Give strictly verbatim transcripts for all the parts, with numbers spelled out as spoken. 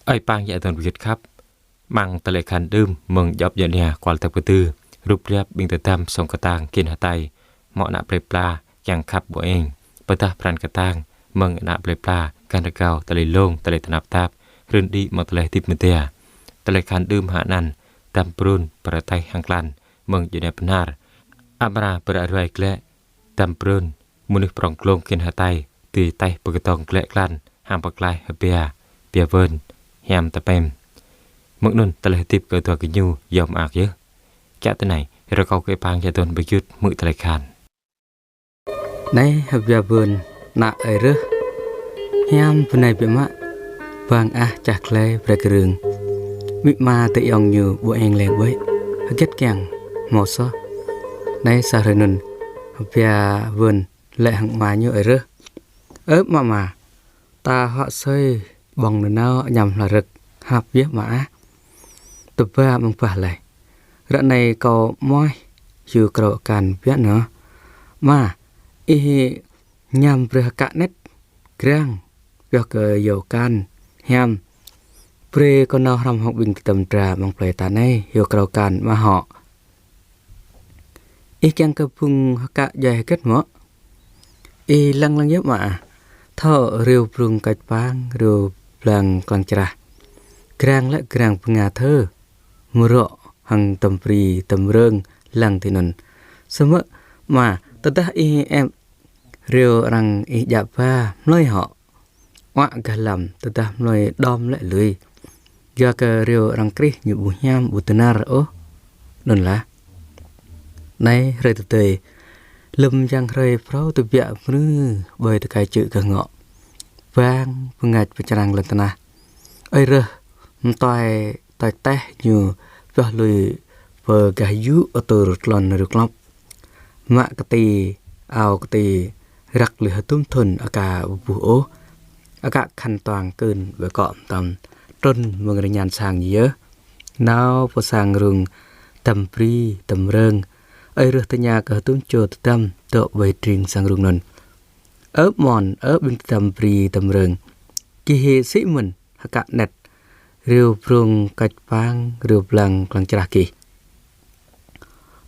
Ơi pang yă tơn bơgit khăp. Mơ̆ng tơlơi khan đưm mơ̆ng djŏp djuai ania kual tăp kơdư, rup riap ƀing tơdăm song kơtang khĭn hơtai, hmâo ană plơi pla kiăng khăp ƀô̆ eng. Pơdah pran kơtang mơ̆ng ană plơi pla gah rơgao tơlơi lông, tơlơi tơnap tap, rơn đĭ mơ̆ng tơlơi hơdip mơda. Tơlơi khan đưm hă anăn, dăm brun pơrơtaih hăng klan mơ̆ng djuai ania pơnar. Amra pơră ruai glăi dăm brun, mơnuih prong glông khĭn hơtai, tui taih pơkơdơ̆ng glăi klan hăng pơklaih hơbia, bia wơn, hiam tơpem. Mơ̆ng anŭn tơlơi hơdip kơ dua gơñu yom ak yơh. Čă tơ anai, rơkâo kơ ơi pang yă tơn bơgit hmư̆ tơlơi khan. Anai hơbia wơn ană ơi rơh. Hiam bơnai biă mă, bang ah čah glai brơi kơ rưng. Amĭ ama tơ ayŏng ñu ƀô̆ eng leng ƀơi, hơget kiăng hmâo soh. Anai sa hrơi anŭn, hơbia wơn laĭ hăng ama ñu ơi rơh: Ơ ama, ama, ta huă asơi ƀơ̆ng nanao añăm hla rơ̆k, hlăp yơh ama ah. Tơba mơ̆ng bah laih. Ră anai kâo mơnuih hyu krâo akan biă nơh. Ama, ih añăm brơi hơkă anet, grang, pioh kơ yâo akan, hiam. Brơi kâo nao hrŏm hăng ƀing tơdăm dra mơ̆ng plơi ta anai hyu krâo akan ama hŏ. Ih kiăng kơ phung hơkă djuai hơget mơ̆? Ih lăng lăng yơh ama ah. Thâo rêu brung kač pang, rêu blang klang črah. Grang lĕ grang bơnga thơ. Mơrŏ hăng dăm bri dăm rơng lăng tui anŭn. Samơ̆ ama, tơdah ih ĕp rêu arăng ih djă ba mlơi hŏ, uă gah lăm, tơdah mlơi đom lĕ lui. Yua kơ rêu arăng krih ñu ƀu hiam ƀu tơnar ôh. Anŭn lah. Anai hrơi tơdơi, lơ̆m yang hrơi phrâo tơbiă mrư ƀơi tơkai čư̆ gah ngŏ, bang bơngač pơčrang lŏn tơnah, ơi rơh mơtuai tơčeh ñu pioh lui pơ gah yŭ atur tlôn rơklŏp. Mă kơti, ao kơti, răk lui hơdôm thŭn aka ƀu ƀuh ôh. Aka khăn tuang kưn ƀơi akŏ mơtam, trŭn mơ̆ng rơñan sang ñu yơh. Nao pơ sang rung dăm bri dăm rơng, ơi rơh tơña kơ hơdôm čô tơdăm dŏ ƀơi tring sang rung anŭn: Ơ mơ̆n, ơ ƀing tơdăm bri dăm rơng, gih hĭ sĭ mơ̆n hơkă anet, rêu brung kač pang, rêu blang klang črah gih?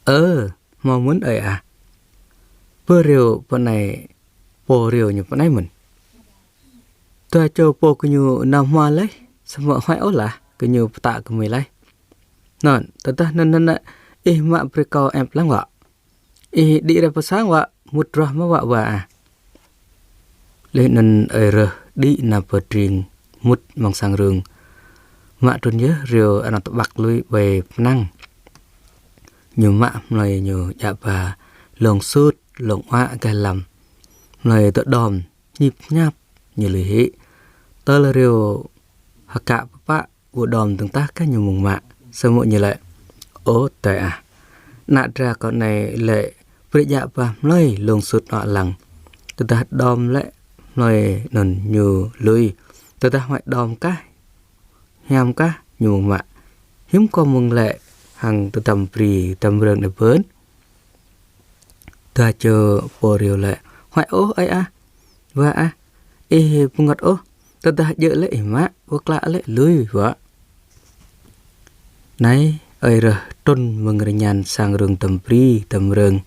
Ơ, hmâo mơ̆n ơi ah. Pô rêu pơ anai, pô rêu ñu pơ anai mơ̆n. Dua čô pô gơñu nao hmua laih, samơ̆ huai ôh lah, gơñu pơtă kơmơi laih. Anŭn, tơdah anŭn anŭn, ih mă brơi kâo ĕp lăng wă. Ih đĭ rai pơ sang wă, mŭt ruah mơ̆ wă wa ah. Laih anŭn ơi rơh đĭ nao pơ tring, mŭt amăng sang rung. Mă trŭn yơh rêu anŭn tơƀăk lui ƀơi pơnăng. Ñu mă mlơi ñu djă ba, lông sut, lông uă gah lăm. Mlơi dŏ đom, ñip ñap, ñu lui hĭ. Tơl rêu hơkă pơpă ƀu đom dơ̆ng tah kơ ñu mơ̆ng mă. Samơ̆ ñu laĭ: Ơ adơi ah, ană dra kâo anai lĕ brơi djă ba mlơi lông sut uă lăng. Tơdah đom lĕ mlơi anŭn ñu lui. Tơdah huai đom kah, hiam kah ñu mơ̆ng mă. Hiư̆m kâo mơ̆ng laĭ hăng tơdăm bri dăm rơng anai bơ̆n? Dua čô pô rêu laĭ: Huai ôh ơi ah, wa ah, ih ƀu ngŏt ôh, tơdah djơ̆ lĕ ih mă, pơklă lĕ lui wă. Anai, ơi rơh trŭn mơ̆ng rơñan sang rung dăm bri dăm rơng,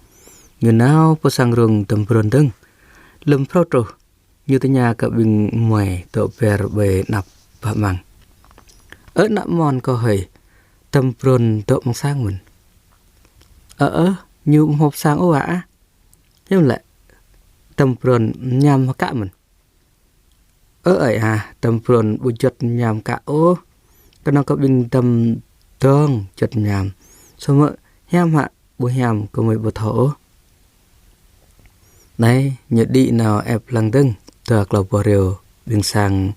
ñu nao pơ sang rung dăm brun dơ̆ng. Lơ̆m phrâo truh, ñu tơña kơ ƀing muai dŏ ber ƀơi anăp bah amăng: Ơ ană mơ̆n kâo hơi, dăm brun dŏ amăng sang mơ̆n? Ơ ơ, ñu ƀu hmâo pơ sang ôh wa ah. Hiư̆m lĕ, dăm brun mơñam hơkă mơ̆n? Ơ ơi ah, dăm brun ƀu juăt mơñam hơkă ôh. Kơnơ̆ng kơ ƀing dăm dong juăt mơñam. Samơ̆ hiam hă ƀu hiam kơmơi ƀu thâo ôh. Anai, ñu đĭ nao ĕp lăng dơ̆ng dua klâo boh rêu ƀing sang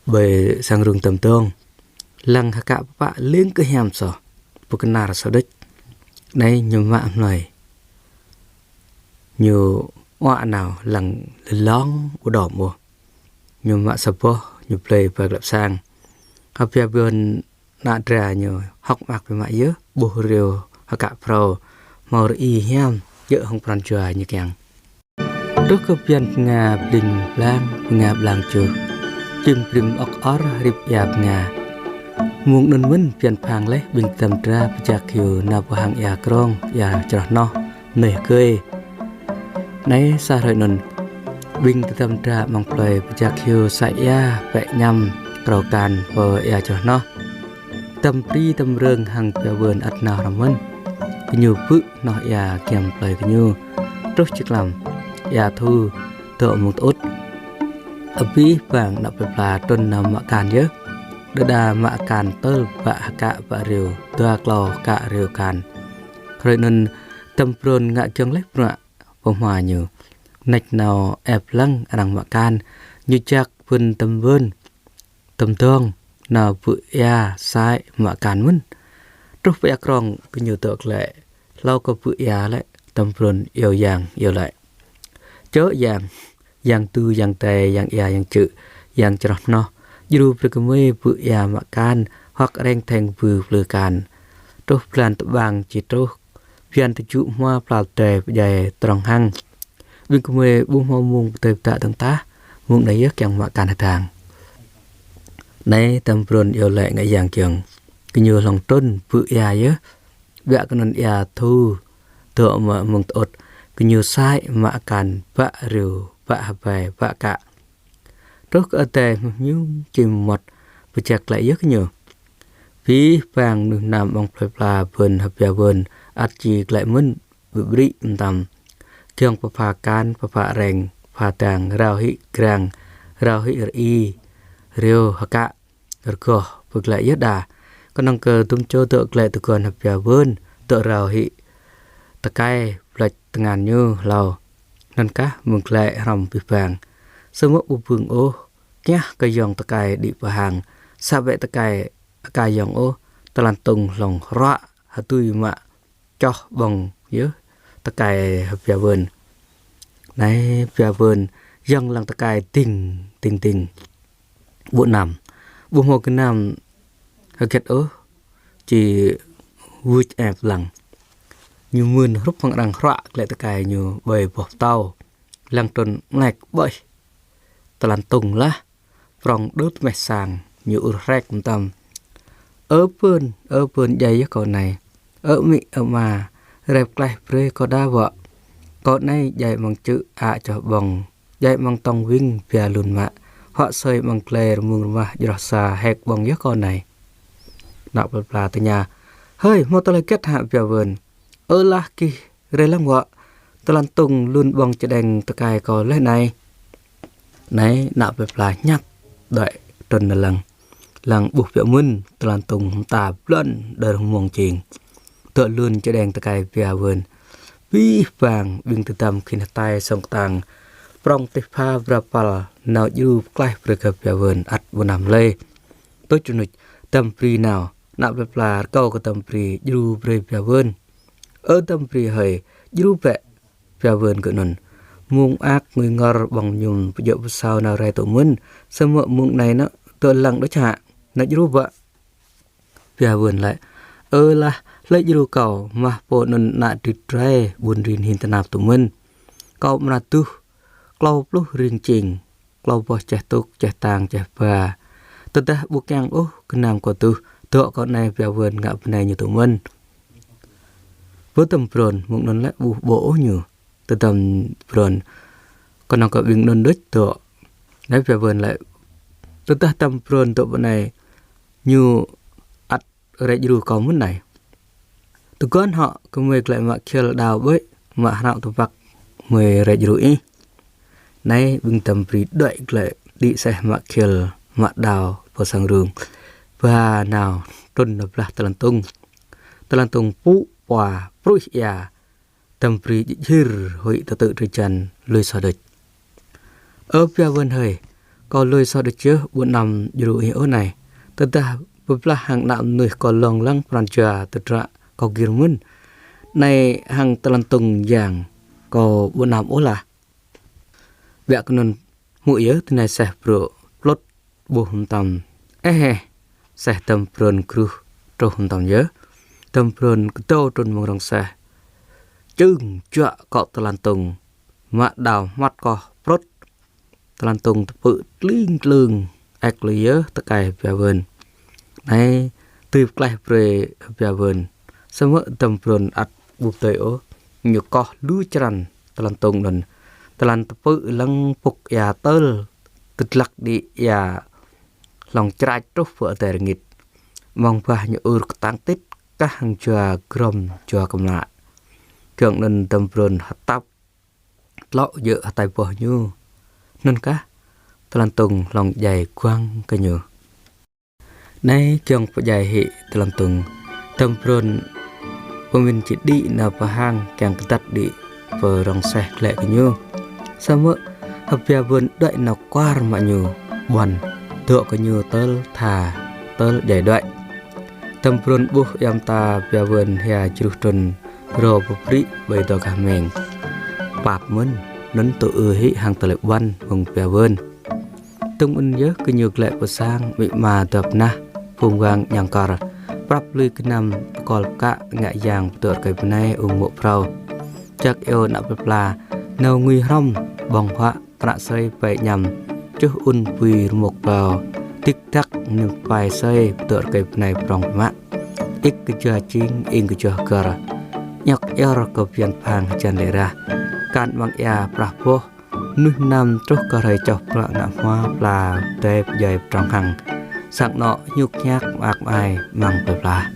ƀơi sang rung dăm dong. Lăng hơkă pơpă lêng kơ hiam soh, pơkơnar soh đôč. Anai ñu mă mlơi. Ñu uă nao lăng lơlong ƀu đom ôh. Ñu mă sa boh, ñu blơi ba glăp sang. Hơbia bơ̆n ană dra ñu hơ̆k mơak biă mă yơh, ƀuh rêu hơkă phrâo, hmâo rơi hiam, djơ̆ hăng pran jua ñu kiăng. Truh kơ bơyan bơnga bling blang, bơnga blang čuh. Čim brĭm ŏk or rĭp ia bơnga. Mơ̆ng anŭn mơ̆n phiăn phang laih ƀing tơdăm dra pơjak hyu nao pơ hang ia krong, ia čroh hnoh, mơnuih hơgơi. Anai sa hrơi anŭn, ƀing tơdăm dra amăng plơi pơjak hyu sa ia pĕ añăm krao kan pơ ia čroh hnoh. Tơdăm Pri, tơdăm Rơng hăng Pia Wơn ăt nao hrŏm mơ̆n. Gơñu bư̆ hnoh ia giăm plơi gơñu. Truh či tlam, ia Thu dŏ mơ̆ng tơŭt. Abih bang ană plơi pla trŭn nao mă kan yơh. Đơđa mă kan tơl bă hơkă bă rêu, dua klâo hơkă rêu kan. Hrơi anŭn tơdăm Brôn ngă giŏng laih bruă pơ hma ñu. Nač nao ĕp lăng arăng mă kan, ñu jak bưn tơdăm Wơn, tơdăm Dong, nao bư̆ ia sai mă kan mơ̆n. Truh pơ ia krong gơñu dŏ glaĭ. Hlâo kơ bư̆ ia lĕ, tơdăm Brôn iâu yang iâu laĭ: Čơ yang, yang tu, yang tai, yang ia, yang čư̆, yang čroh hnoh, djru brơi kơ mơi bư̆ ia mă kan, hơ̆k reng theng bư̆ plư kan. Truh blan tơƀang či truh, phiăn tơjŭ hmua pla tơdai pơdjai trong hăng. Ƀing gơmơi ƀu hmâo mông pơdơi pơdă dơ̆ng tah, mông anai yơh kiăng mă kan hơdang. Anai tơdăm Brôn iâu laĭ ngă yang kiăng. Gơñu hlŏng trŭn bư̆ ia yơh. Biă kơ anŭn ia Thu dŏ mă mơ̆ng tơŭt, gơñu sai mă kan bă rêu, bă hơbai, bă kă. Truh kơ adai hmư̆ hmư̆ čim mơmŏt, pơjak glaĭ yơh gơñu. Abih bang mơnuih mơnam amăng plơi pla bưn hơbia bưn, ăt či glaĭ mơ̆n ƀrĭ ƀrĭ mơtam. Giŏng pơpha kan, pơpha reng, pha dang, rao hĭ grang, rao hĭ rơi, rêu hơkă, rơgoh pơglaĭ yơh đa. Kơnơ̆ng kơ dŭm čô dŏ glaĭ tơguan hơbia bưn, dŏ rao hĭ tơkai blač tơngan ñu hlâo. Anŭn kah mơ̆ng glaĭ hrŏm abih bang. Samơ̆ ƀu bưng ôh, kiah kơ yŏng tơkai đĭ pơ hang, sa ƀĕ tơkai aka yŏng ôh, tơlan tŭng hlŏng hruă hơdui mă čoh ƀơ̆ng yơh tơkai hơbia bưn. Anai hơbia bưn yŏng lăng tơkai ding, ding, ding. Ƀu năm, ƀu hmâo gơnam hơget ôh, či wưč ĕp lăng. Ñu mưn hrup hăng arăng hruă glaĭ tơkai ñu ƀơi boh pơtâo. Lăng trŭn mlek ƀơih. Tơlan tŭng lah, prŏng đưt meh sang, ñu ur hrek mơtam: Ơ bưn, ơ bưn, djai yơh kâo anai. Ơ amĭ, ơ ama, rai pơklaih brơi kâo đa wơ̆. Kâo anai djai amăng čư̆ ă čoh ƀơ̆ng, djai amăng tŏng wing bia lun mă, huă sơi amăng glai rơmung rơmah djroh sa hek ƀơ̆ng yơh kâo anai. Ană plơi pla tơña: Hơi, hmâo tơlơi hơget hă hơbia bưn? Ơ lah gih rai lăng wơ̆, tơlan tŭng lun ƀơ̆ng čơđeng tơkai kâo laih anai. Anai ană plơi pla ñăt đuaĭ trŭn nao lăng. Lăng ƀuh biă mơ̆n tơlan tŭng mơta blŏn đơr hmông čing. Dŏ lun čơđeng tơkai hơbia bưn. Abih bang ƀing tơdăm khĭn hơtai sŏng kơtang, prŏng tih pha bra păl nao djru pơklaih brơi kơ hơbia bưn ăt ƀu năm lơi. Tuč rơnuč tơdăm Pri nao, ană plơi pla rơkâo kơ tơdăm Pri djru brơi hơbia bưn. Ơ tơdăm Pri hơi, djru bĕ hơbia bưn gơ̆ anŭn. Mông mơak ngui ngor ƀơ̆ng mơñum pơdjơ̆ pơsao nao rai tŭ mơ̆n, samơ̆ mông anai nao dŏ lăng đôč hă, nao djru bĕ. Hơbia bưn laĭ: Ơ lah, hlơi djru kâo, mah pô anŭn ană drit rai ƀun rin hin tơnap tŭ mơ̆n. Kâo amra duh klâo pluh ring čing, klâo boh čeh tŭk, čeh tang, čeh ba. Tơdah ƀu kiăng ôh gơnam kâo duh, dŏ kâo anai hơbia bưn ngă bơnai ñu tŭ mơ̆n. Bơ tơdăm Brôn, mông anŭn lĕ ƀu ƀô̆ ôh ñu. Tơdăm Brôn, kơnơ̆ng kơ ƀing anŭn đôč dŏ. Anai hơbia bưn laĭ: Tơdah tơdăm Brôn dŏ pơ anai, ñu ăt rai djru kâo mơ̆n anai. Tơguan hŏ, gơmơi glaĭ mă khil đao ƀơi, mă hrao tơbăk gơmơi rai djru ih. Anai ƀing tơdăm Pri đuaĭ glaĭ đĭ seh mă khil, mă đao pơ sang rung. Ba nao trŭn nao blah tơlan tŭng. Tơlan tŭng pŭ pua pruih ia. Tơdăm Pri djik djhir huĭ tơtư̆ drơi jăn lui soh đôč. Ơ hơbia bưn hơi, kâo lui soh đôč yơh, ƀu năm djru ih ôh anai. Tơdah pơblah hăng ană mơnuih kâo lông lăng pran jua tơdră kâo gir mơ̆n. Anai hăng tơlan tŭng yang kâo ƀu năm ôh lah. Biă kơ anŭn hmư̆ yơh tơnai seh brô̆ plŭt ƀuh mơtam. Eh, eh, seh tơdăm Brôn gruh truh mơtam yơh. Tơdăm Brôn kơdâo trŭn mơ̆ng rŏng seh. Čưng juă kŏ tơlan tŭng. Mă đao hmăt koh prŭt. Tơlan tŭng tơpư̆ tling tlưng. ĕk lui yơh tơkai H'Bia Wơn. Anai, tui pơklaih brơi H'Bia Wơn. Samơ̆ Dăm Brôn ăt ƀu pơdơi ôh. Ñu koh lu črăn tơlăn tŭng anŭn. Tơlăn tơpư̆ lăng pŭk ia tơl tơdlăk đĭ ia hlŏng črač truh pơ adai rơngit. Mơ̆ng bah ñu ur kơtang tit kah hăng jua grŏm jua kơmlă. Giŏng anŭn Dăm Brôn hơtăp tlŏ djơ̆ hơtai boh ñu. Anŭn kah tơlăn tŭng hlŏng djai guăng kơ ñu. Anai giŏng pơdjai hĭ tơlăn tŭng, Dăm Brôn pơmĭn či đĭ nao pơ hang kiăng kơdăt đĭ pơ rŏng seh glaĭ kơ ñu. Samơ̆ H'Bia Wơn đuaĭ nao kuar mă ñu ƀuăn, dŏ kơ ñu tơl tha, tơl djai đuaĭ. Dăm Brôn ƀuh ia mơta H'Bia Wơn hia jruh trŭn rô pơprĭ ƀơi dŏ gah meng. Pap mơ̆n, anŭn tŭ ư hĭ hăng tơlơi ƀuăn hăng H'Bia Wơn. Tŭng anŭn yơh kơ ñu glaĭ pơ sang, amĭ ama dŏp nah, phung wang ñăng kor, prăp lui gơnam pơkol pơkă ngă yang pơdŏ rơkơi bơnai ung mô̆ phrâo. Čăk iâu ană plơi pla nao ngui hrŏm, ƀơ̆ng huă, prăk asơi pai añăm, čuh un bui rơmôk ƀâo, dik dak nưng pai asơi pơdŏ rơkơi bơnai prŏng biă mă. Ĭk kơ jua čing, ing kơ jua hơgơr. Ñŏk iŏr kơ bơyan phang hơjan lĕ rah. Kan amăng ia prah boh, mơnuih mơnam truh kơ hrơi čoh bruă ngă hmua pla pơdai pơdjai pơdrŏng hăng. Sang anŏ hñŭk hñak mơak mơai amăng plơi pla.